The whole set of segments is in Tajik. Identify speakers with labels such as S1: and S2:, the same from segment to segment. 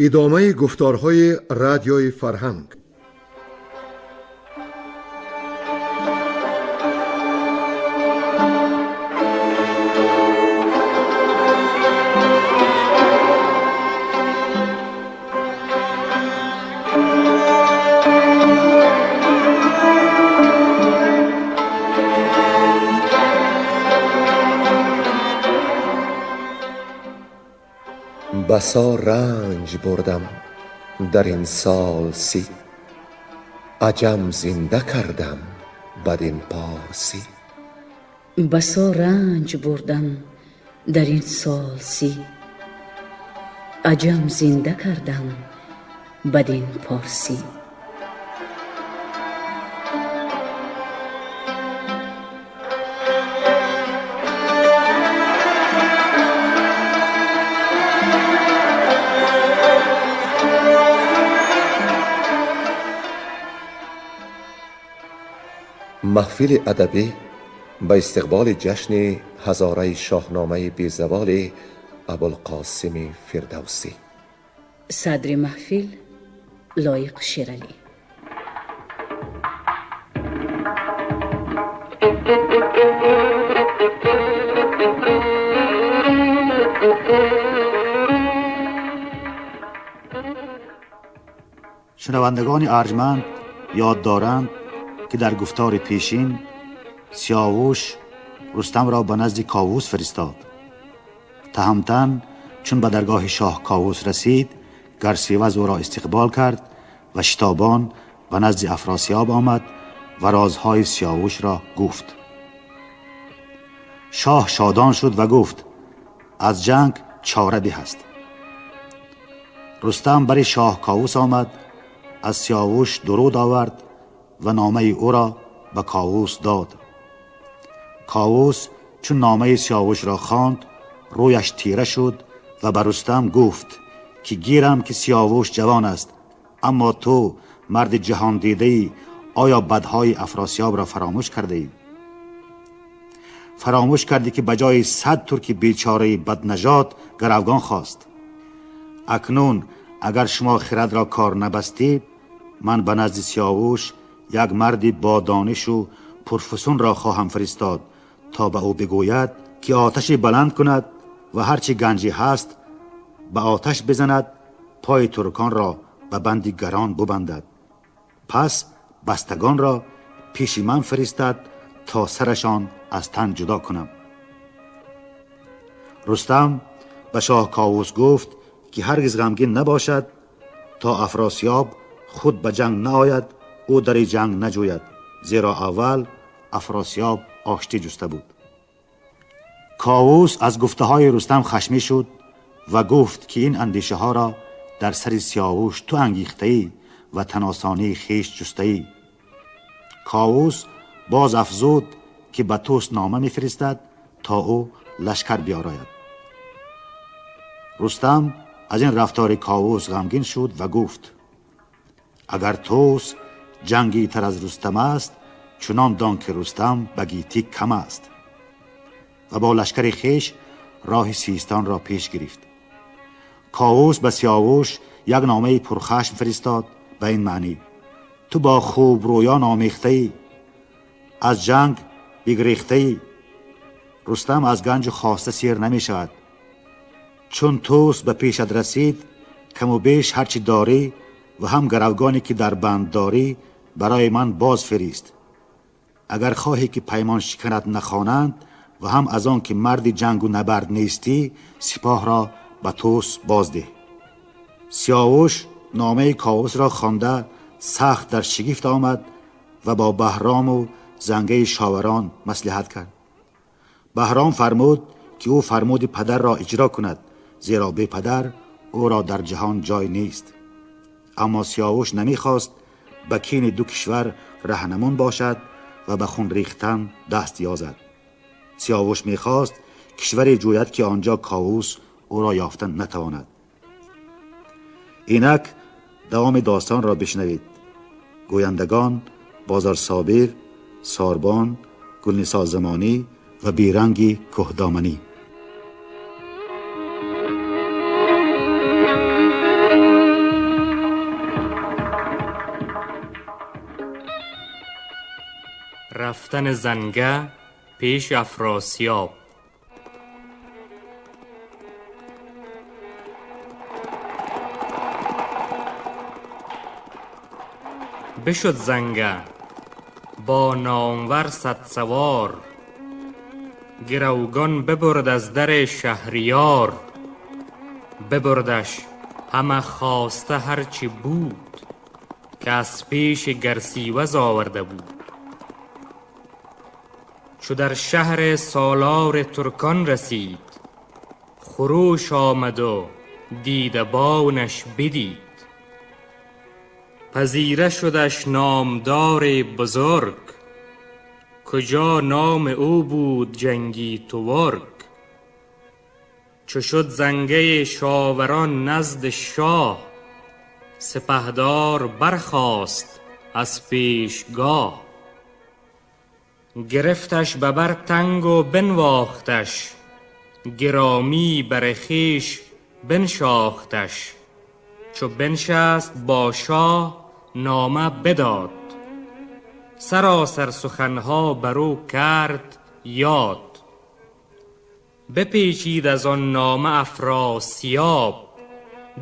S1: Идомаи гуфторҳои Радиои Фарҳанг. بسا رنج بردم در این سال 30، عجم زنده کردم بدین پارسی.
S2: بسا رنج بردم در این سال 30، عجم زنده کردم بدین پارسی.
S1: Маҳфили адабӣ ба истиқболи ҷашни ҳазораи шоҳномаи безаволи Абулқосими Фирдавсӣ.
S2: Садри маҳфил Лоиқ Шералӣ.
S3: Шунавандагони арҷманд ёд доранд, ки дар гуфтори пешин Сиёвуш Рустамро ба назди Ковус фиристод. Таҳамтан чун ба даргоҳи шоҳ Ковус расид, Гарсиваз ӯро истиқбол кард ва шитобон ба назди Афросиёб омад ва розҳои Сиёвушро гуфт. Шоҳ шодон шуд ва гуфт: аз ҷанг чора беҳ аст. Рустам бари шоҳ Ковус омад, аз Сиёвуш дуруд овард ва номаи ӯро ба Ковус дод. Ковус чун номаи Сиёвушро хонд, рӯяш тира шуд ва ба Рустам гуфт ки гирам ки Сиёвуш ҷавон аст, аммо ту марди ҷаҳондидаӣ, оё бадҳои Афросиёбро фаромӯш кардаӣ? Фаромӯш кардӣ ки ба ҷои 100 турки бечораи баднажод гаравгон хост. Акнун агар шумо хирадро кор набастед, ман ба назди Сиёвуш як марди бо донишу пурфусунро хоҳам фиристод то ба ӯ бигӯяд ки оташи баланд кунад ва ҳарчи ганҷе ҳаст ба оташ бизанад, пои турконро ба банди гарон бубандад, пас бастагонро пеши ман фиристад то сарашон аз тан ҷудо кунам. Рустам ба шоҳ Ковус гуфт ки ҳаргиз ғамгин набошад то Афросиёб худ ба ҷанг наояд, ӯ дари ҷанг наҷӯяд, зеро аввал Афросиёб оштӣ ҷуста буд. Ковус аз гуфтаҳои Рустам хашмӣ шуд ва гуфт ки ин андешаҳоро дар сари Сиёвуш ту ангехтаӣ ва таносонии хеш ҷустаӣ. Ковус боз афзуд ки ба Тӯс нома мефиристад то ӯ лашкар биёрояд. Рустам аз ин рафтори Ковус ғамгин шуд ва гуфт: агар Тӯс ҷангитар аз Рустам аст, чунон дон ки Рустам ба гитӣ кам аст. Ва бо лашкари хеш роҳи Систонро пеш гирифт. Ковус ба Сиёвуш як номаи пурхашм фиристод ба ин маънӣ: ту бо хубрӯён омехтаӣ, аз ҷанг бигрехтаӣ, Рустам аз ганҷу хоста сер намешавад. Чун Тӯс ба пешат расид, каму беш ҳарчи дорӣ ва ҳам гаравгоне ки дар банд дорӣ барои ман боз фирист. Агар хоҳӣ ки паймон шиканат нахонанд ва ҳам аз он ки марди ҷангу набард нестӣ, сипоҳро ба Тӯс боздеҳ. Сиёвуш номаи Ковусро хонда сахт дар шигифт омад ва бо Баҳрому зангаи шоварон маслиҳат кард. Баҳром фармуд ки ӯ фармуди падарро иҷро кунад, зеро бепадар ӯро дар ҷаҳон ҷой нест. Аммо Сиёвуш намехост ба кини ду кишвар раҳнамун бошад ва ба хун рехтан даст ёзад. Сиёвуш мехост кишваре ҷӯяд ки он ҷо Ковус ӯро ёфта натавонад. Инак давоми достонро бишнавед. Гӯяндагон Бозор Собир, Сорбон, Гулнисо Замонӣ ва Беранги Кӯҳдоманӣ.
S4: رفتن زنگه پیش افراسیاب. بشد زنگه با نامور صد سوار، گروگان ببرد از در شهریار. ببردش همه خواسته هرچه بود، که از پیش گرسیوز آورده بود. چو در شهر سالار ترکان رسید، خروش آمد و دیده بانش بدید. پذیره شدش نامدار بزرگ، کجا نام او بود جنگی تورگ. چو شد زنگه شاوران نزد شاه، سپهدار برخاست از پیشگاه. گرفتش ببر تنگ و بنواختش، گرامی بر خویش بنشاختش. چو بنشست با شاه نامه بداد، سراسر سخنها بر او کرد یاد. بپیچید از آن نامه افراسیاب،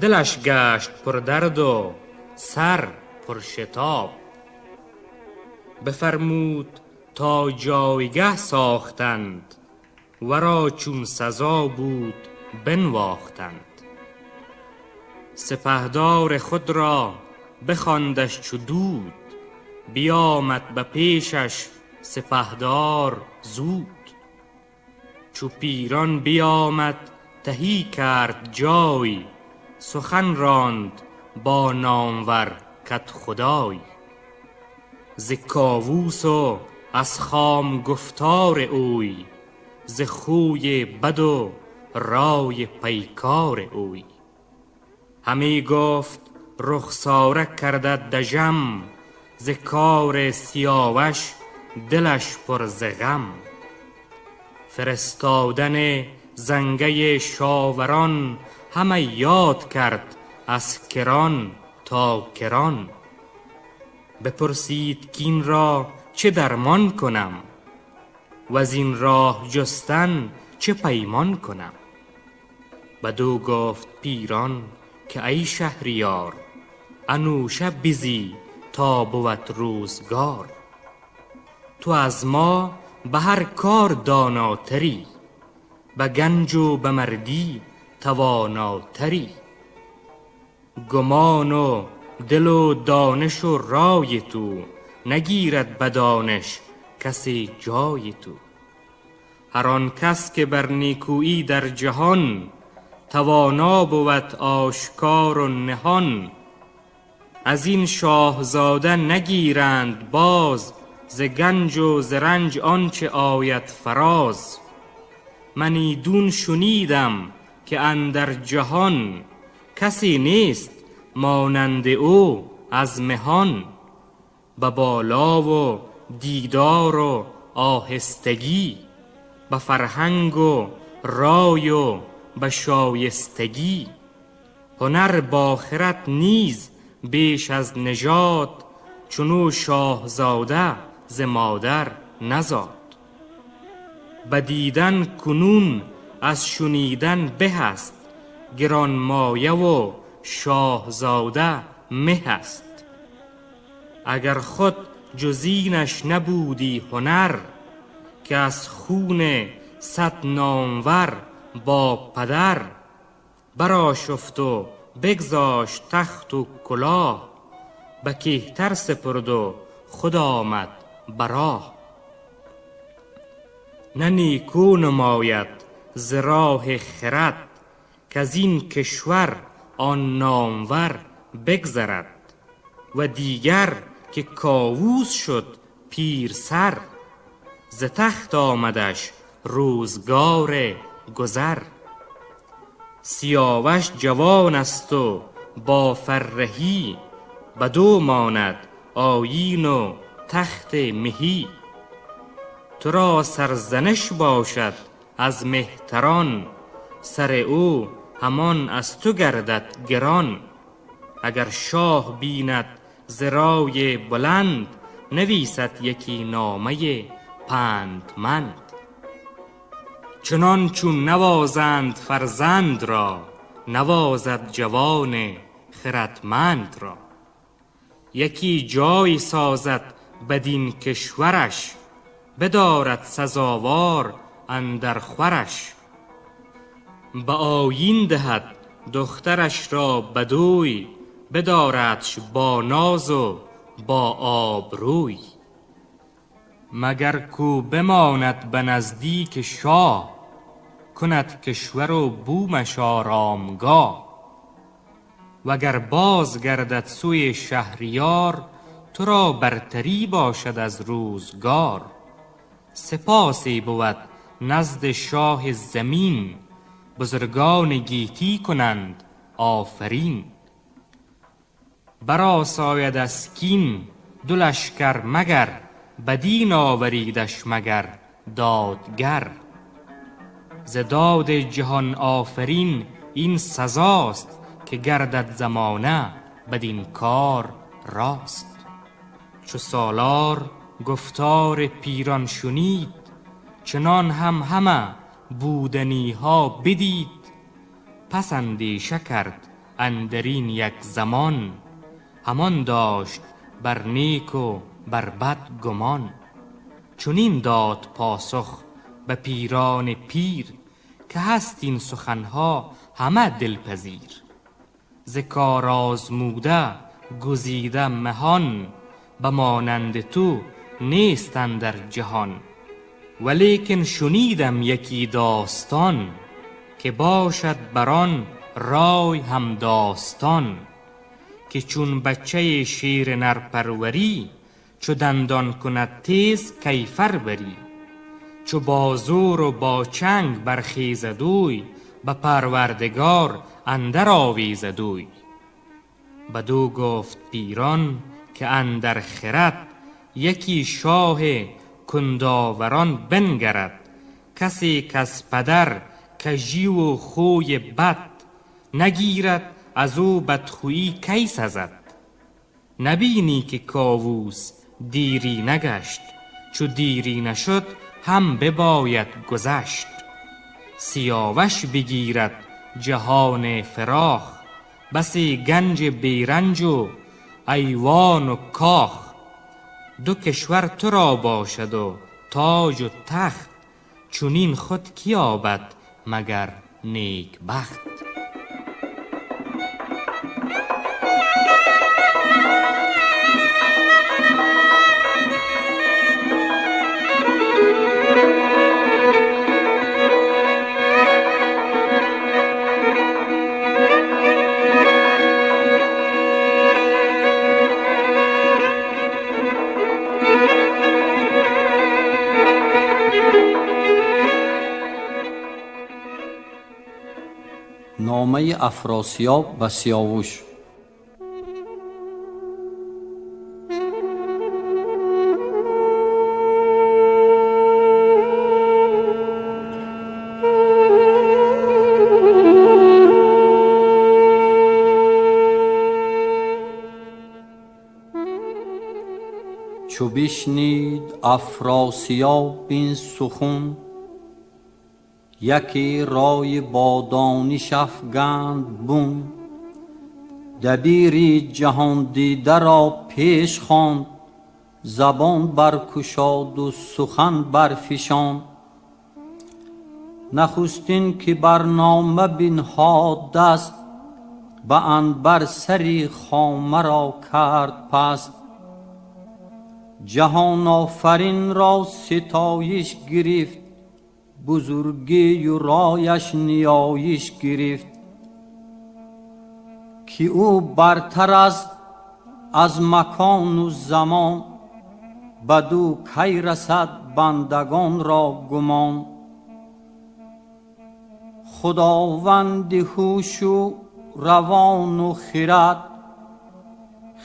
S4: دلش گشت پر درد و سر پر شتاب. بفرمود تا جایگه ساختند، ورا چون سزا بود بنواختند. سپهدار خود را بخواندش چو دود، بیامد به پیشش سپهدار زود. چو پیران بیامد تهی کرد جای، سخن راند با نامور کدخدای. ز کاووس و از خام گفتار اوی، ز خوی بد و رای پیکار اوی. همی گفت رخساره کرده دژم، ز کار سیاوش دلش پر ز غم. فرستادن زنگه شاوران، همه یاد کرد از کران تا کران. بپرسید کاین را چه درمان کنم، وزین راه جستن چه پیمان کنم. بدو گفت پیران که ای شهریار، انوشه بزی تا بود روزگار. تو از ما به هر کار داناتری، به گنج و به مردی تواناتری. گمان و دل و دانش و رای تو، نگیرد به دانش کسی جای تو. هر آن کس که بر نیکویی در جهان، توانا بود آشکار و نهان. از این شاهزاده نگیرند باز، ز گنج و ز رنج آنچه آید فراز. من ایدون شنیدم که اندر جهان، کسی نیست مانند او از مهان. به بالا و دیدار و آهستگی، به فرهنگ و رای و به شایستگی. هنر با خرد نیز بیش از نژاد، چونو شاهزاده ز مادر نزاد. به دیدن کنون از شنیدن به است، گرانمایه و شاهزاده مه است. اگر خود جز اینش نبودی هنر، که از خون صد نامور با پدر. برآشفت و بگذاشت تخت و کلاه، به کهتر سپرد و خود آمد براه. نه نیکو نماید ز راه خرد، کز این کشور آن نامور بگذرد. و دیگر که کاووس شد پیر سر، ز تخت آمدش روزگار گذر. سیاوش جوان است و با فرهی، بدو ماند آیین و تخت مهی. تو را سرزنش باشد از مهتران، سر او همان از تو گردد گران. اگر شاه بیند ز رای بلند، نویسد یکی نامه پندمند. چنان چون نوازند فرزند را، نوازد جوان خردمند را. یکی جای سازد بدین کشورش، بدارد سزاوار اندر خورش. به آیین دهد دخترش را بدوی، بداردش با ناز و با آبروی. مگر کو بماند به نزدیک شاه، کند کشور و بومش آرامگاه. وگر باز گردد سوی شهریار، تو را برتری باشد از روزگار. سپاسی بود نزد شاه زمین، بزرگان گیتی کنند آفرین. برآساید از کین دو لشکر مگر، بدین آوریدش مگر دادگر. ز داد جهان آفرین این سزاست، که گردد زمانه بدین کار راست. چو سالار گفتار پیران شنید، چنان هم همه بودنی ها بدید. پس اندیشه کرد اندرین یک زمان، همان داشت بر نیک و بر بد گمان. چنین داد پاسخ به پیران پیر، که هست این سخنها همه دلپذیر. ز کار آزموده گزیده مهان، به مانند تو نیست اندر جهان. ولیکن شنیدم یکی داستان، که باشد بر آن رای هم داستان. که چون بچه شیر نر پروری، چو دندان کند تیز کیفر بری. چو با زور و با چنگ برخیزد اوی، به پروردگار اندر آویزد اوی. بدو گفت پیران که اندر خرد، یکی شاه کنداوران بنگرد. کسی کز پدر کژی و خوی بد، نگیرد از او بدخویی کی سزد. نبینی که کاووس دیری نگشت، چو دیری نشد هم بباید گذشت. سیاوش بگیرد جهان فراخ، بسی گنج بیرنج و ایوان و کاخ. دو کشور تو را باشد و تاج و تخت، چنین خود کی یابد مگر نیک بخت.
S5: Номаи Афросиёб ба Сиёвуш. Чу бишнид Афросиёб ин сухан, яке рой бо дониш афганд бун. Дабири ҷаҳондидаро пеш хонд, забон баркушоду сухан барфишонд. Нахустин ки барнома бинҳод даст, ба анбар сари хомаро кард паст. Ҷаҳонофаринро ситоиш гирифт, бузургию рояш ниёиш гирифт. Ки ӯ бартар аст аз макону замон, баду кай расад бандагонро гумон. Худованди ҳушу равону хирад,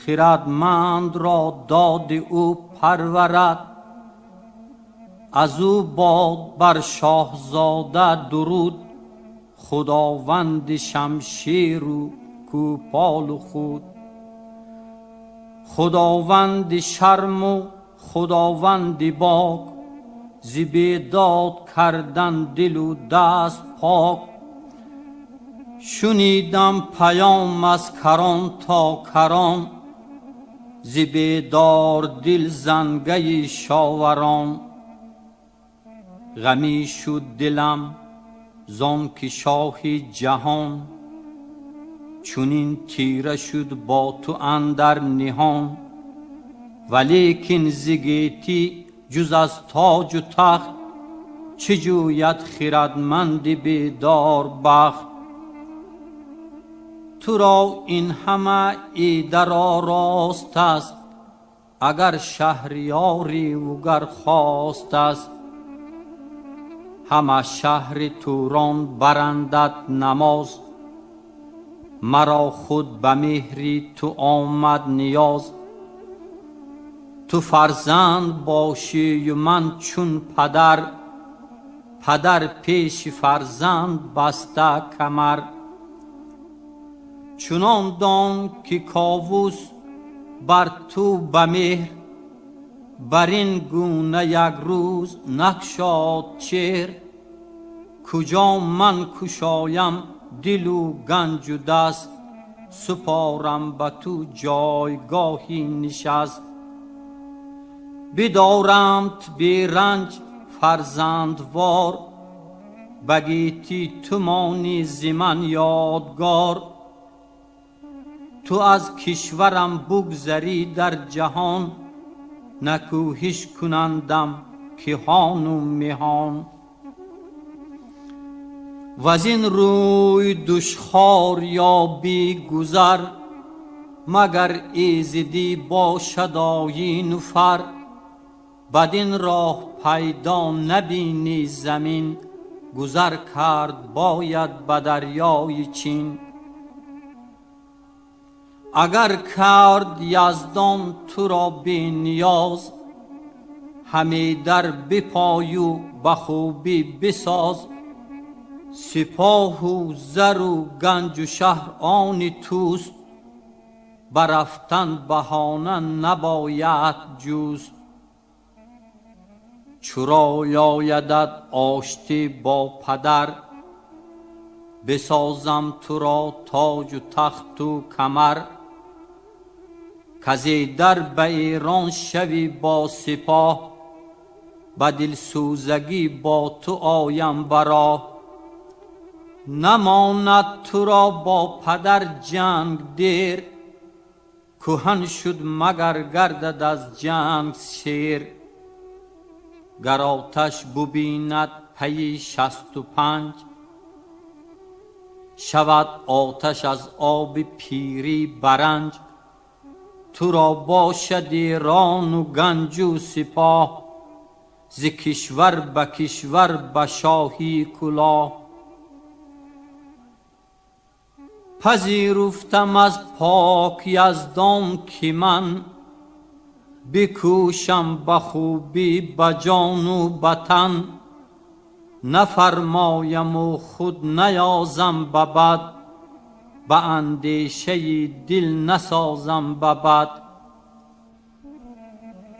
S5: хирадмандро доди ӯ парварад. Аз ӯ бод бар шоҳзода дуруд, худованди шамшеру кӯполу худ. Худованди шарму худованди бок, зи бедод кардан дилу даст пок. Шунидам паём аз карон то карон, зи бедор дил зангаи шоварон. Ғамӣ шуд дилам зон ки шоҳи ҷаҳон, чунин тира шуд бо ту андар ниҳон. Валекин зи гетӣ ҷуз аз тоҷу тахт, чӣ ҷӯяд хирадманди бедор бахт? Туро ин ҳама идаро рост аст, агар шаҳриёриву гар хост аст. Ҳама шаҳри Турон барандад намоз, маро худ ба меҳри ту омад ниёз. Ту фарзанд бошию ман чун падар, падар пеши фарзанд баста камар. Чунон дон ки Ковус бар ту ба меҳр, бар ин гуна як рӯз накшод чеҳр. Куҷо ман кушоям дилу ганҷу даст, супорам ба ту ҷойгоҳи нишаст. Бидорамт беранҷ фарзандвор, ба гетӣ ту монӣ зи ман ёдгор. Ту аз кишварам бугзарӣ дар ҷаҳон, накӯҳиш кунандам киҳону меҳон. Ваз ин рӯй душхор ёбӣ гузар, магар изидӣ бошад оину фар. Бадин роҳ пайдо набинӣ замин, гузар кард бояд ба дарёи Чин. Агар кард Яздон туро бениёз, ҳаме дар бипою ба хубӣ бисоз. Сипоҳу зару ганҷу шаҳр они туст, ба рафтан баҳона набояд ҷуст. Чуро оядат оштӣ бо падар, бисозам туро тоҷу тахту камар. Казе дар ба Эрон шавӣ бо сипоҳ, ба дилсӯзагӣ бо ту оям ба роҳ. Намонад туро бо падар ҷанг дер, кӯҳан шуд магар гардад аз ҷанг шер. Гар оташ бубинад пайи 65, шавад оташ аз оби пирӣ баранҷ. Туро бошад Эрону ганҷу сипоҳ, зи кишвар ба кишвар ба шоҳӣ кулоҳ. Пазируфтам аз пок Яздон ки ман бикӯшам ба хубӣ ба ҷону ба тан. Нафармояму худ наёзам ба бад, ба андешаи дил насозам ба бад.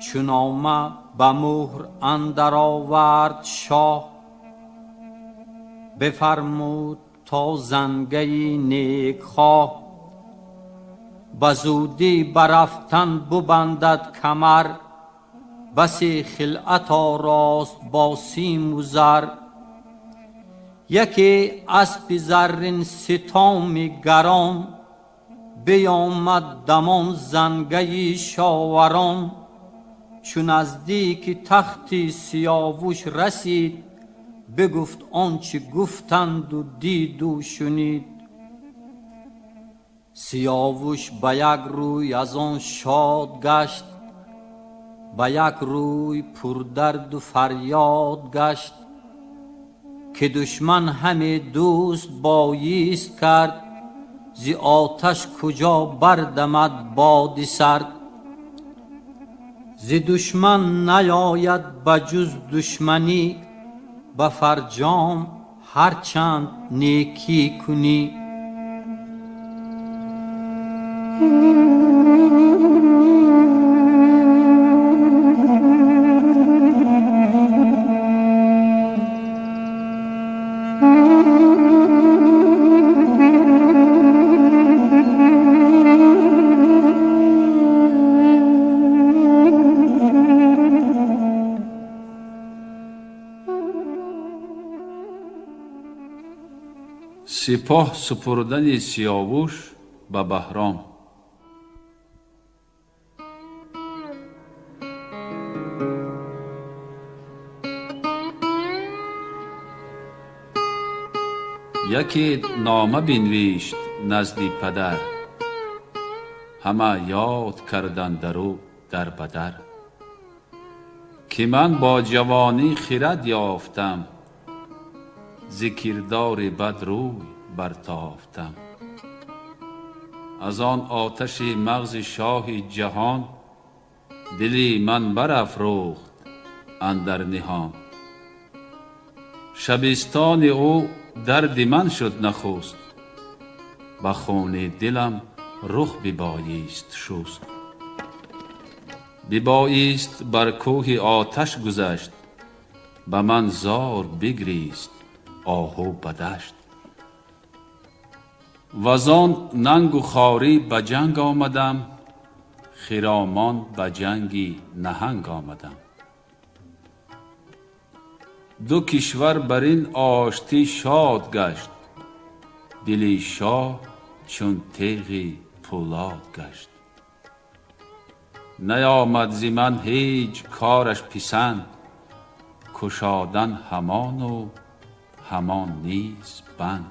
S5: Чунома ба муҳр андар овард шоҳ, бифармуд то зангаи некхоҳ. Ба зудӣ ба рафтан бубандад камар, басе хилъат орост бо симу зар. Яке аспи заррин ситоми гарон, биёмад дамон зангаи шоварон. Чу наздики тахти Сиёвуш расид, бигуфт он чӣ гуфтанду диду шунид. Сиёвуш ба як рӯй аз он шод гашт, ба як рӯй пурдарду фарёд гашт. Ки душман ҳаме дӯст боист кард, зи оташ куҷо бардамад боди сард. Зи душман наёяд ба ҷуз душманӣ, ба фарҷом ҳарчанд некӣ кунӣ.
S6: Сипоҳ супурдани Сиёвуш ба Баҳром. Яке нома бинвишт назди падар, ҳама ёд карданд дар ӯ дар ба дар, ки ман бо ҷавонӣ хирад ёфтам, зи кирдори бад рӯй бартофтам. Аз он оташи мағзи шоҳи ҷаҳон, дили ман барафрӯхт андар ниҳон. Шабистони ӯ дарди ман шуд нахуст, ба хуни дилам рух бибоист шуст. Бибоист бар кӯҳи оташ гузашт, ба ман зор бигрист оҳу ба дашт. Вазон нангу хорӣ ба ҷанг омадам, хиромон ба ҷанги наҳанг омадам. Ду кишвар бар ин оштӣ шод гашт, дили шоҳ чун теғи пӯлод гашт. Наёмад зи ман ҳеҷ кораш писанд, кушодан ҳамону ҳамон низ банд.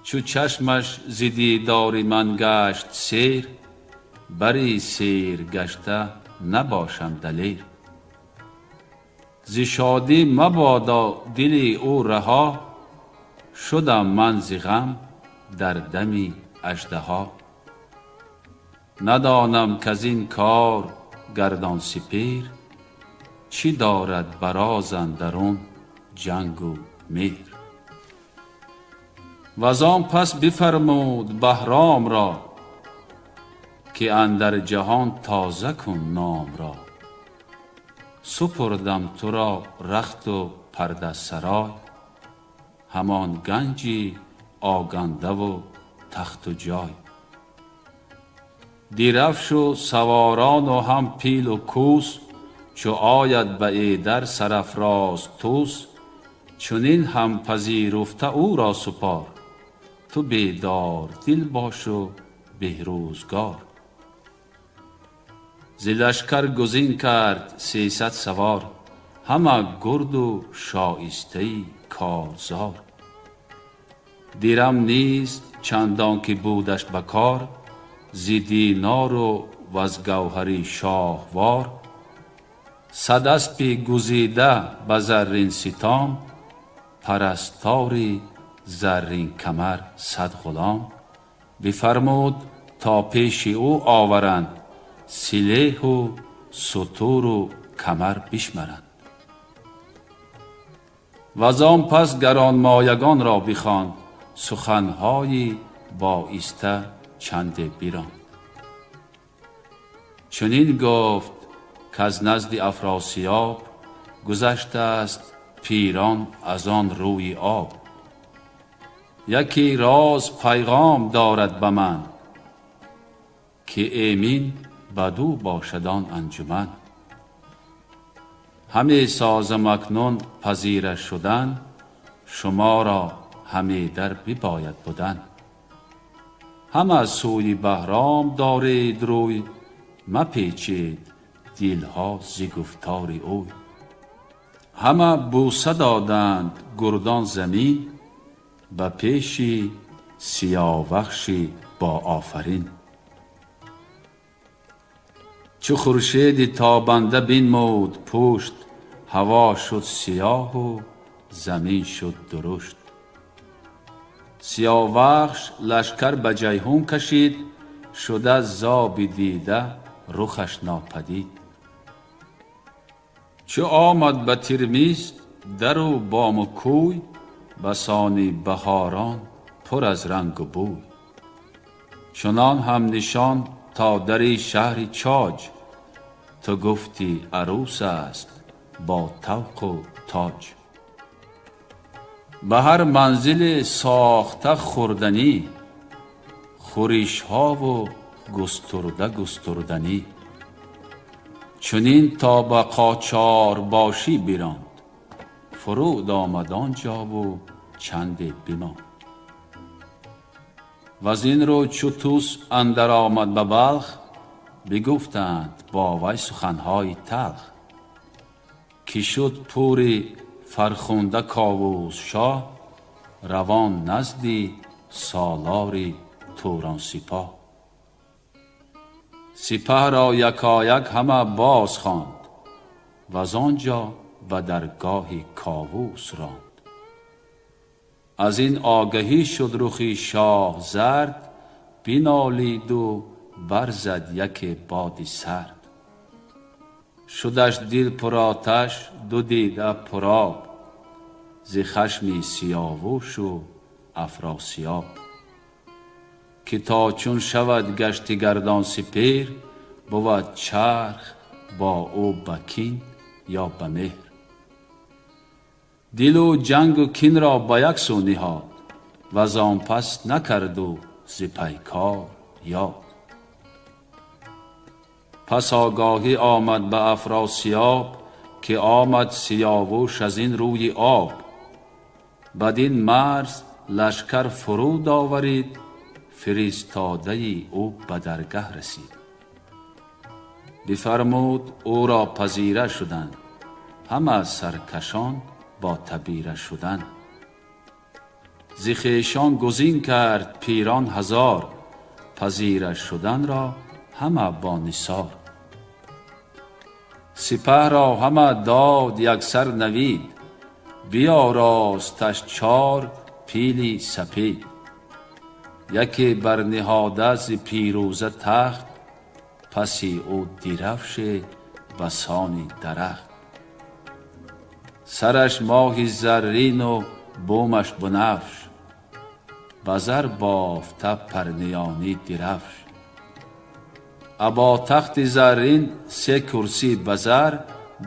S6: Чу чашмаш зи дидори ман гашт сер, бари сер гашта набошам далер. Зи шодӣ мабодо дили ӯ раҳо, шудам ман зи ғам дар дами аждаҳо. Надонам каз ин кор гардон сипер, чӣ дорад бароз андарун ҷангу меҳр. Ваз он пас бифармуд Баҳромро, ки андар ҷаҳон тоза кун номро. Супурдам туро рахту пардасарой, ҳамон ганҷи огандаву тахту ҷой. Дирафшу саворану ҳам пилу кӯс, чу ояд ба эдар сарафроз тӯс, чунин ҳам пазируфта ӯро супор, ту бедордил бошу беҳрӯзгор. Зи лашкар гузин кард 300 савор, ҳама гурду шоистаи корзор. Дирам низ чандон ки будаш ба кор, зи динору ваз гавҳари шоҳвор, 100 аспи гузида ба заррин ситом, парастори заррин камар 100 ғулом. Бифармуд то пеши ӯ оваранд, силеҳу сутуру камар бишмаранд. Ваз он пас гаронмоягонро бихонд, суханҳои боиста чанде биронд. Чунин гуфт каз назди Афросиёб гузаштааст пирон аз он рӯи об. Яке роз пайғом дорад ба ман, ки эмин бадӯ бошад он анҷуман. Ҳаме созам акнун пазира шудан, шуморо ҳаме дар бибояд будан. Ҳама сӯи Баҳром доред рӯй, мапечед дилҳо зи гуфтори ӯй. Ҳама бӯса доданд гурдон замин, ба пеши Сиёвахши боофарин. Чу хуршеди тобанда бинмуд пушт, ҳаво шуд сиёҳу замин шуд дурушт. Сиёвахш лашкар ба Ҷайҳун кашид, шуда зоби дида рухаш нопадид. Чу омад ба Тирмиз дару бому кӯй, басони баҳорон пур аз рангу бӯй. Чунон ҳам нишон то дари шаҳри Чоҷ, ту гуфтӣ арӯс аст бо тавқу тоҷ. Ба ҳар манзиле сохта хӯрданӣ, хӯришҳову густурда густурданӣ. Чунин то ба Қочорбошӣ биронд, фуруд омад он ҷову чанде бимонд. Ваз ин рӯ чу Тӯс андар омад ба Балх, бигуфтанд бо вай суханҳои талх, ки шуд пури фархунда Ковус шоҳ, равон назди солори Турон сипоҳ. Сипаҳро якояк ҳама боз хонд, ваз он ҷо ба даргоҳи Ковус ронд. Аз ин огаҳӣ шуд рухи шоҳ зард, бинолид у барзад яке боди сард. Шудаш дил пуроташ, ду дида пуроб, зи хашми Сиёвушу Афросиёб. Ки то чун шавад гашти гардон сипеҳр, бувад чарх бо ӯ ба кин ё ба меҳр. Дилу ҷангу кинро ба як сӯ ниҳод, ваз он пас накард ӯ зи пайкор ёд. Пас огаҳӣ омад ба Афросиёб, ки омад Сиёвуш аз ин рӯи об. Бадин марз лашкар фуруд оварид, фиристодаи ӯ ба даргаҳ расид. Бифармуд ӯро пазира шудан, ҳама саркашон бо табира шудан. Зи хешон гузин кард пирон ҳазор, пазира шуданро ҳама бо нисор. Сипаҳро ҳама дод яксар навид, биёросташ чор пили сапед. Яке барниҳода зи пирӯза тахт, паси ӯ дирафше ба сони дарахт. Сараш моҳи заррину бумаш бунафш, ба зар бофта парниёнӣ дирафш. Або тахти заррин се курсӣ ба зар,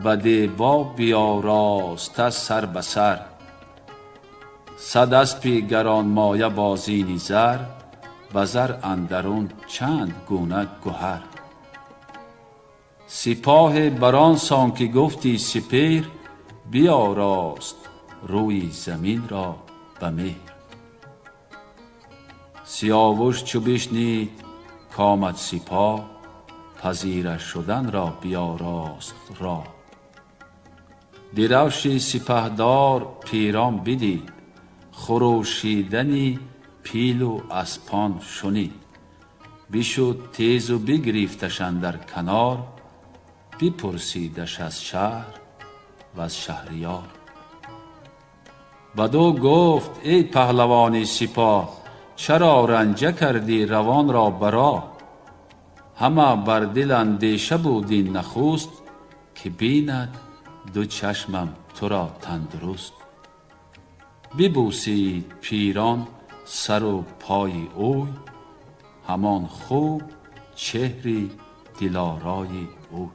S6: ба дебо биёроста сар ба сар. Сад аспи гаронмоя бо зини зар, ба зар андарун чанд гуна гуҳар. Сипоҳе бар он сон ки гуфтӣ сипеҳр, биёрост рӯи заминро ба меҳр. Сиёвуш чу бишнид کامد سپاه، پذیره شدن را بیاراست راه. درفش سپهدار پیران بدید، خروشیدنی پیل و اسپان شنید. بشد تیز و بگریفتش اندر کنار، بپرسیدش از شهر و از شهریار. بدو گفت ای پهلوان سپاه، چرا رنجه کردی روان را برا؟ همه بر دل اندیشه بود این نخست، که بیند دو چشمم تو را تندرست. ببوسید پیران سر و پای اوی، همان خوب چهری دلارای اوی.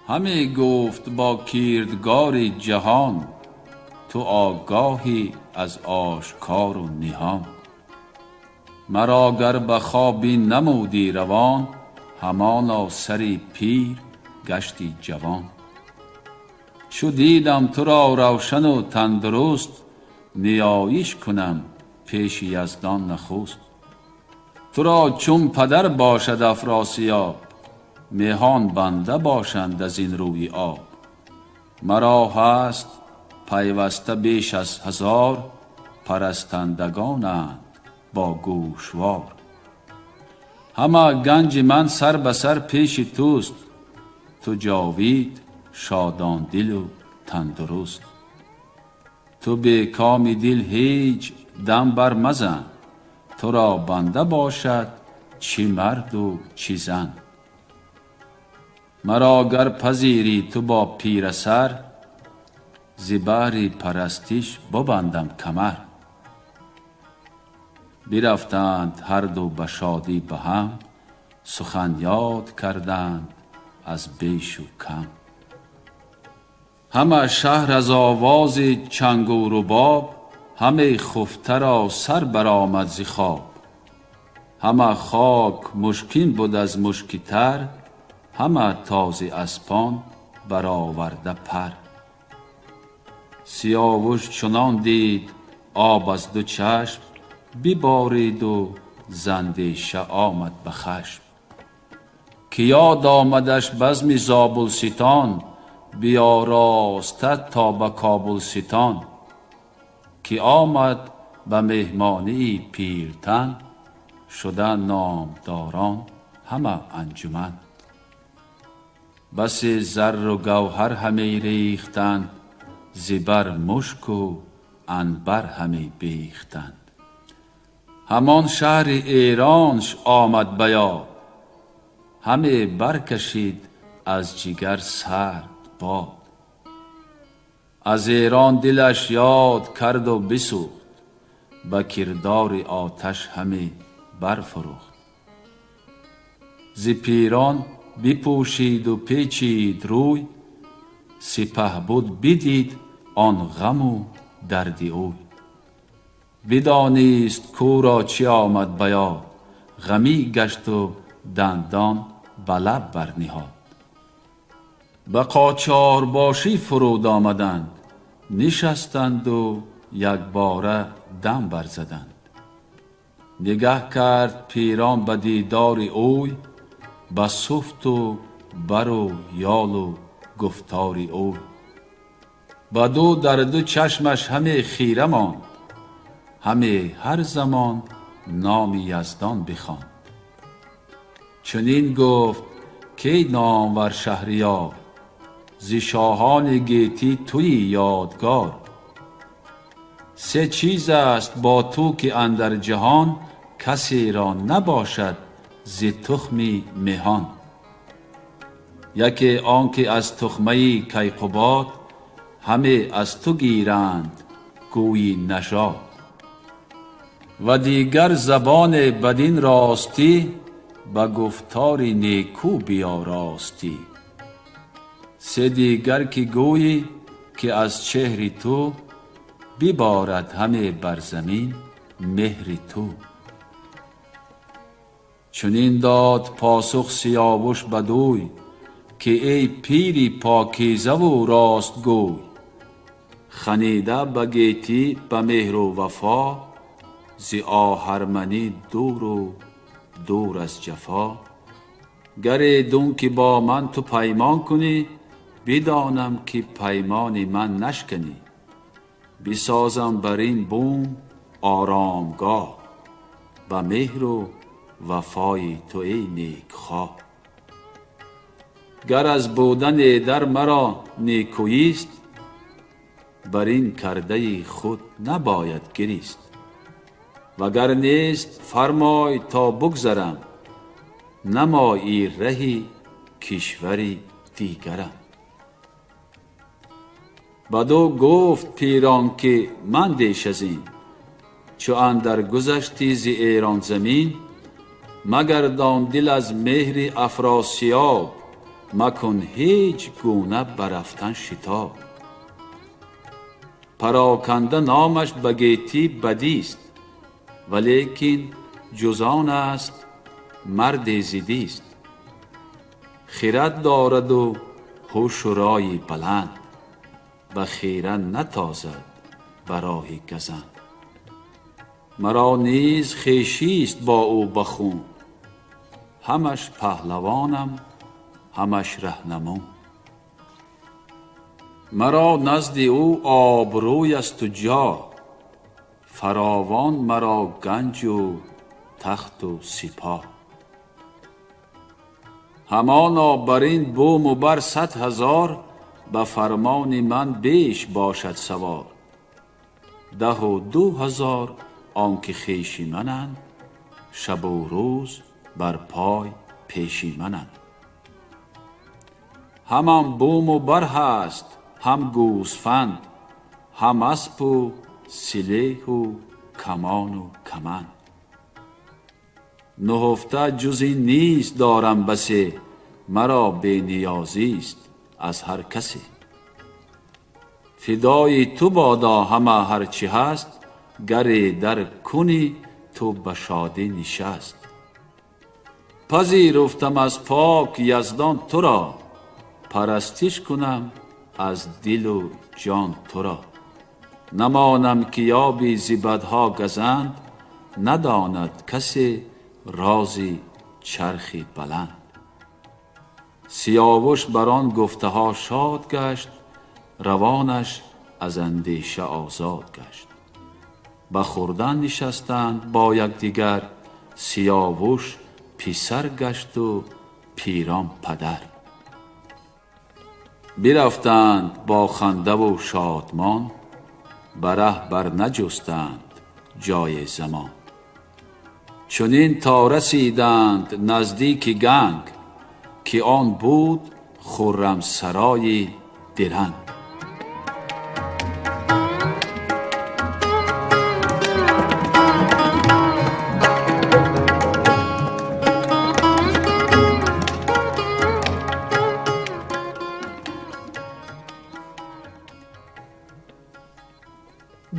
S6: همی گفت با کیردگار جهان، تو آگاهی از آشکار و نهان. مرا گر به خوابی نمودی روان، همانا سری پیر گشتی جوان. چو دیدم تو را روشن و تندرست، نیایش کنم پیش یزدان نخست. تو را چون پدر باشد افراسیاب، مهان بنده باشند از این روی آب. مرا هست پیوسته بیش از 1000، پرستندگانند با گوشوار. همه گنج من سر به سر پیش توست، تو جاوید شادان دل و تندرست. تو به کام دل هیچ دم بر مزن، تو را بنده باشد چی مرد و چی زن. مرا گر پذیری تو با پیر سر، ز بهر پرستش ببندم کمر. برفتند هر دو به شادی به هم، سخن یاد کردند از بیش و کم. همه شهر از آواز چنگ و رباب، همه خفته را سر برآمد ز خواب. همه خاک مشکین بود از مشک تر، همه تازه اسپان برآورده پر. Сиёвуш чунон дид об аз ду чашм биборид у зандеша омад ба хашм. Ки ёд омадаш базми Зобулситон, биёроста то ба Кобулситон. Ки омад ба меҳмонии пилтан, шуда номдорон ҳама анҷуман. Басе зарру гавҳар ҳаме рехтанд, зибар мушку анбар ҳаме бехтанд. Ҳамон шаҳри Эронш омад ба ёд, ҳаме баркашид аз ҷигар сард бод. Аз Эрон дилаш ёд карду бисӯхт, ба кирдори оташ ҳаме барфурӯхт. Зи пирон бипӯшиду печид рӯй, сипаҳбуд бидид он ғаму дарди ӯй. Бидонист кӯро чӣ омад ба ёд, ғамӣ гашту дандон ба лаб барниҳод. Ба қочорбошӣ фуруд омаданд, нишастанду якбора дам барзаданд. Нигаҳ кард пирон ба дидори ӯй, ба суфту бару ёлу гуфтори ӯй. Баду дар ду чашмаш ҳаме хира монд, ҳаме ҳар замон номи Яздон бихонд. Чунин гуфт: кай номвар шаҳриёр, зи шоҳони гетӣ туӣ ёдгор. Се чиз аст бо ту ки андар ҷаҳон касеро набошад зи тухми меҳон. Яке он ки аз тухмаи Кайқубод, ҳаме аз ту гиранд гӯйи нажод. Ва дигар забоне бадин ростӣ, ба гуфтори некӯ биёростӣ. Се дигар ки гӯйӣ ки аз чеҳри ту, биборад ҳаме бар замин меҳри ту. Чунин дод посух Сиёвуш бадӯй, ки эй пири покизаву ростгӯй, ханида ба гетӣ ба меҳру вафо, зи оҳарманӣ дуру дур аз ҷафо. Гаре дун ки бо ман ту паймон кунӣ, бидонам ки паймони ман нашканӣ. Бисозам бар ин бум оромгоҳ, ба меҳру вафои ту эй некхоҳ. Гар аз будане дар маро некӯист, бар ин кардаи худ набояд гирист. Вагар нест, фармой то бугзарам, намоӣ раҳи кишвари дигарам. Баду гуфт пирон ки мандеш аз ин, чу андар гузаштӣ зи Эрон замин, магардон дил аз меҳри Афросиёб, макун ҳеҷ гуна ба рафтан шитоб. Пароканда номаш ба гетӣ бадист, валекин ҷуз он аст марде зидист. Хирад дораду ҳушу рои баланд, ба хира натозад ба роҳи газанд. Маро низ хешист бо ӯ ба хун, ҳамаш паҳлавонам, ҳамаш раҳнамун. Маро назди ӯ обрӯй асту ҷоҳ, фаровон маро ганҷу тахту сипоҳ. Ҳамоно бар ин буму бар 100,000 ба фармони ман беш бошад савор. 12,000 он ки хеши мананд, шабу рӯз бар пой пеши мананд. Ҳамам буму бар ҳаст, ҳам гӯсфанд, ҳам аспу силеҳу камону каманд. Нуҳуфта ҷуз ин нест дорам басе, маро бениёзист аз ҳар касе. Фидои ту бодо ҳама ҳар чӣ ҳаст, гаре дар кунӣ ту ба шодӣ нишаст. Пазируфтам аз пок Яздон туро, парастиш кунам аз дилу ҷон туро. Намонам ки ёбӣ зи бадҳо газанд, надонад касе рози чархи баланд. Сиёвуш бар он гуфтаҳо шод гашт, равонаш аз андеша озод гашт. Ба хӯрдан нишастанд бо якдигар, Сиёвуш писар гашт у пирон падар. Бирафтанд бо хандаву шодмон, ба раҳ барнаҷустанд ҷои замон. Чунин то расиданд наздики ганг, ки он буд хуррамсарои диранг.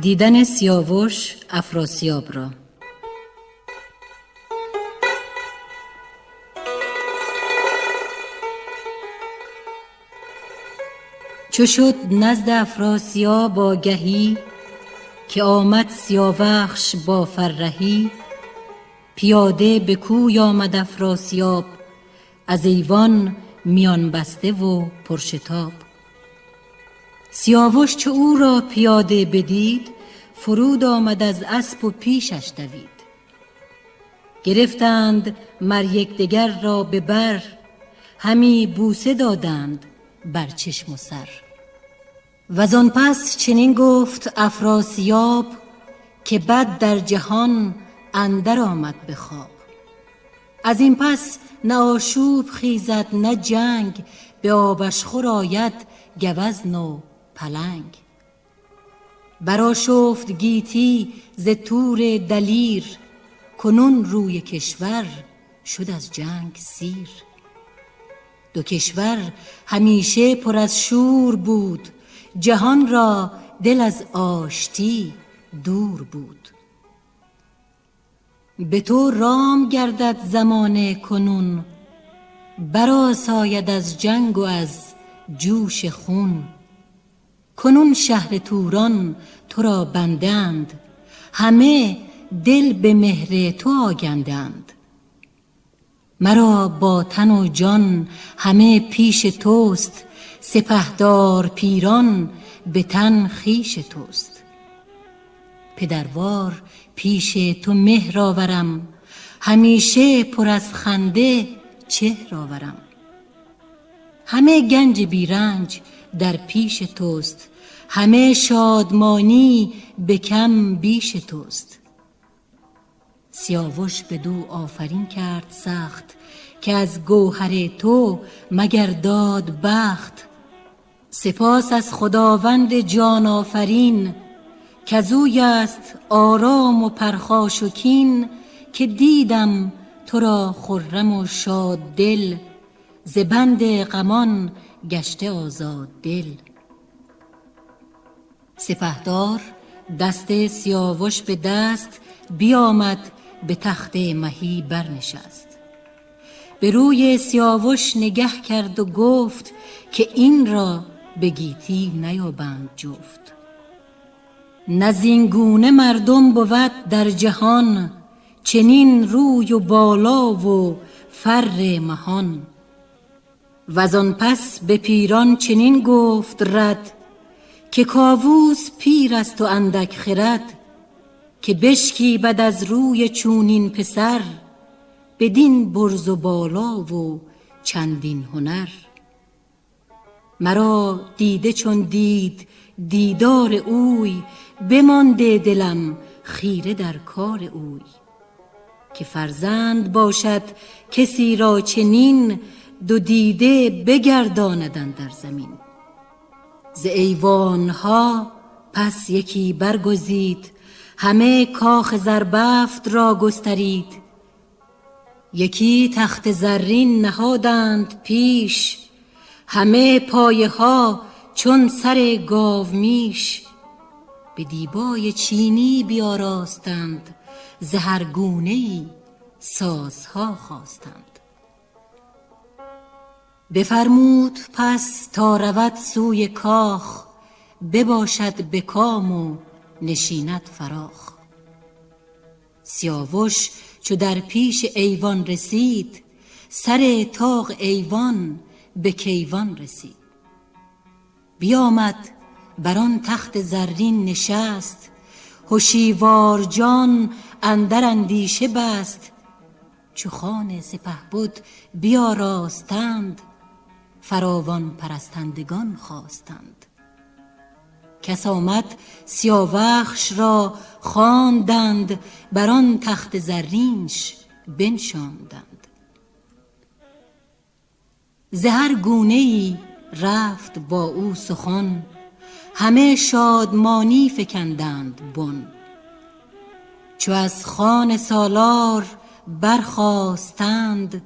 S2: Дидани Сиёвуш Афросиёбро. Чу шуд назд افراسیاب آگهی، که آمد سیاوخش با فرهی، پیاده به کوی آمد افراسیاب، از ایوان میان بسته و پرشتاب. سیاوش چو او را پیاده بدید، فرود آمد از اسپ و پیشش دوید. گرفتند مر یکدیگر را به بر، همی بوسه دادند بر چشم و سر. وزان پس چنین گفت افراسیاب، که بد در جهان اندر آمد به خواب. از این پس نه آشوب خیزد نه جنگ، به آبشخور آید گوزن و پلنگ. برآشفت گیتی ز تور دلیر، کنون روی کشور شد از جنگ سیر. دو کشور همیشه پر از شور بود، جهان را دل از آشتی دور بود. به تو رام گردد زمانه کنون، برآساید از جنگ و از جوش خون. کنون شهر توران تو را بندند، همه دل به مهر تو آگندند. مرا با تن و جان همه پیش توست، سپهدار پیران به تن خویش توست. پدروار پیش تو مهر آورم، همیشه پر از خنده چهر آورم. همه گنج بی رنج در پیش توست، همه شادمانی به کم بیش توست. سیاوش بدو آفرین کرد سخت، که از گوهر تو مگر داد بخت. سپاس از خداوند جان آفرین، کزوی است آرام و پرخاش و کین. که دیدم تو را خرم و شاد دل، ز بند غمان گشته آزاد دل. سپهدار دست سیاوش به دست، بیامد به تخت مهی برنشست. به روی سیاوش نگه کرد و گفت، که این را به گیتی نیابند جفت. نه زین گونه مردم بود در جهان، چنین روی و بالا و فر مهان. وزان پس به پیران چنین گفت رد، که کاووس پیر است و اندک خرد. که بشکیبد از روی چونین پسر، بدین برز و بالا و چندین هنر. مرا دیده چون دید دیدار اوی، بمانده دلم خیره در کار اوی. که فرزند باشد کسی را چنین، دو دیده بگرداند اندر زمین. ز ایوانها پس یکی برگزید، همه کاخ زربفت را گسترید. یکی تخت زرین نهادند پیش، همه پایه ها چون سر گاومیش. به دیبای چینی بیاراستند، ز هر گونه ای سازها خواستند. بفرمود پس تا رود سوی کاخ، بباشد به کام و نشیند فراخ. سیاوش چو در پیش ایوان رسید، سر طاق ایوان به کیوان رسید. بیامد بر آن تخت زرین نشست، هشیوار جان اندر اندیشه بست. چو خوان سپهبد بیاراستند، فراوان پرستندگان خواستند. کس آمد سیاوخش را خواندند، بر آن تخت زرینش بنشاندند. ز هر گونه ای رفت با او سخن، همه شادمانی فکندند بن. چو از خوان سالار برخاستند،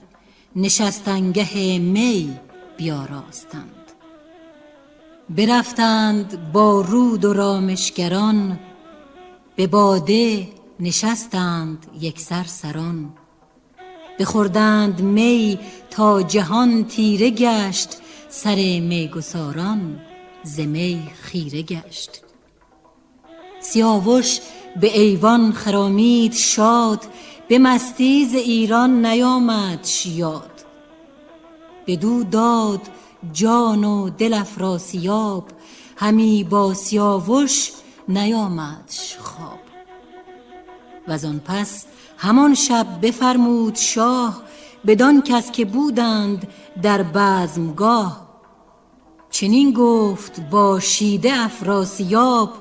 S2: نشستنگه می بیاراستند. برفتند با رود و رامشگران، به باده نشستند یکسر سران. بخوردند می تا جهان تیره گشت، سر میگساران ز می خیره گشت. سیاوش به ایوان خرامید شاد، به مستی ز ایران نیامدش یاد. بدو داد جان و دل افراسیاب، همی با سیاوش نیامدش خواب. وزان پس همان شب بفرمود شاه، بدان کس که بودند در بزمگاه. چنین گفت با شیده افراسیاب،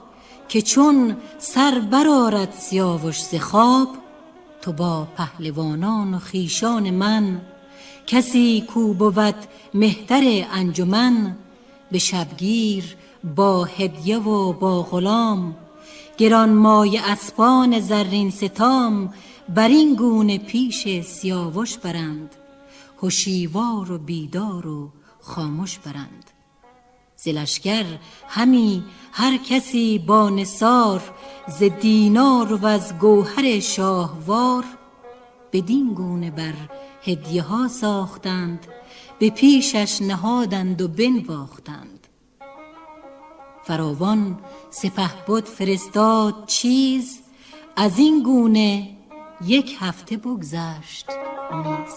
S2: که چون سر برآرد سیاوش ز خواب، تو با پهلوانان و خویشان من، کسی کو بود مهتر انجمن، به شبگیر با هدیه و با غلام، گرانمایه اسپان زرین ستام، بر این گونه پیش سیاوش برند، هشیوار و بیدار و خامش برند. ز لشکر همی هر کسی با نثار، ز دینار و از گوهر شاهوار، بدین گونه بر هدیه ها ساختند، به پیشش نهادند و بنواختند. فراوان سپهبد فرستاد چیز، از این گونه یک هفته بگذشت نیز.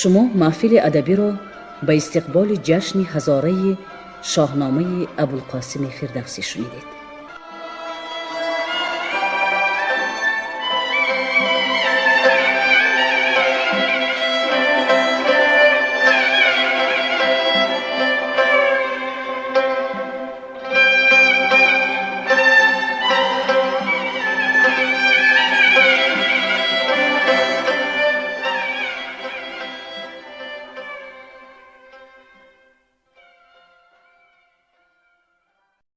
S7: Шумо маҳфили адабиро ба истиқболи ҷашни ҳазораи Шоҳномаи Абулқосими Фирдавсӣ шунидед.